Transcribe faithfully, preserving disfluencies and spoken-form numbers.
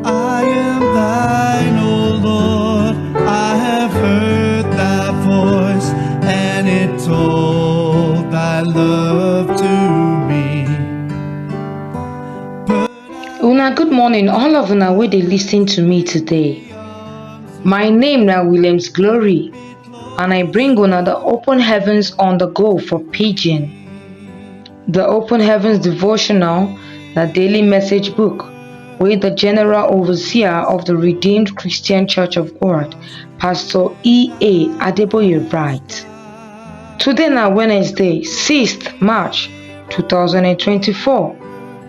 I am thine, O Lord. I have heard thy voice, and it told thy love to me. Una good morning, all of una wey dey listen to me today. My name na Williams Glory, and I bring una the Open Heavens on the Go for Pidgin. The Open Heavens devotional na daily message book wey the General Overseer of the Redeemed Christian Church of God, Pastor E A Adeboye, write. Today na Wednesday, sixth March two thousand and twenty-four.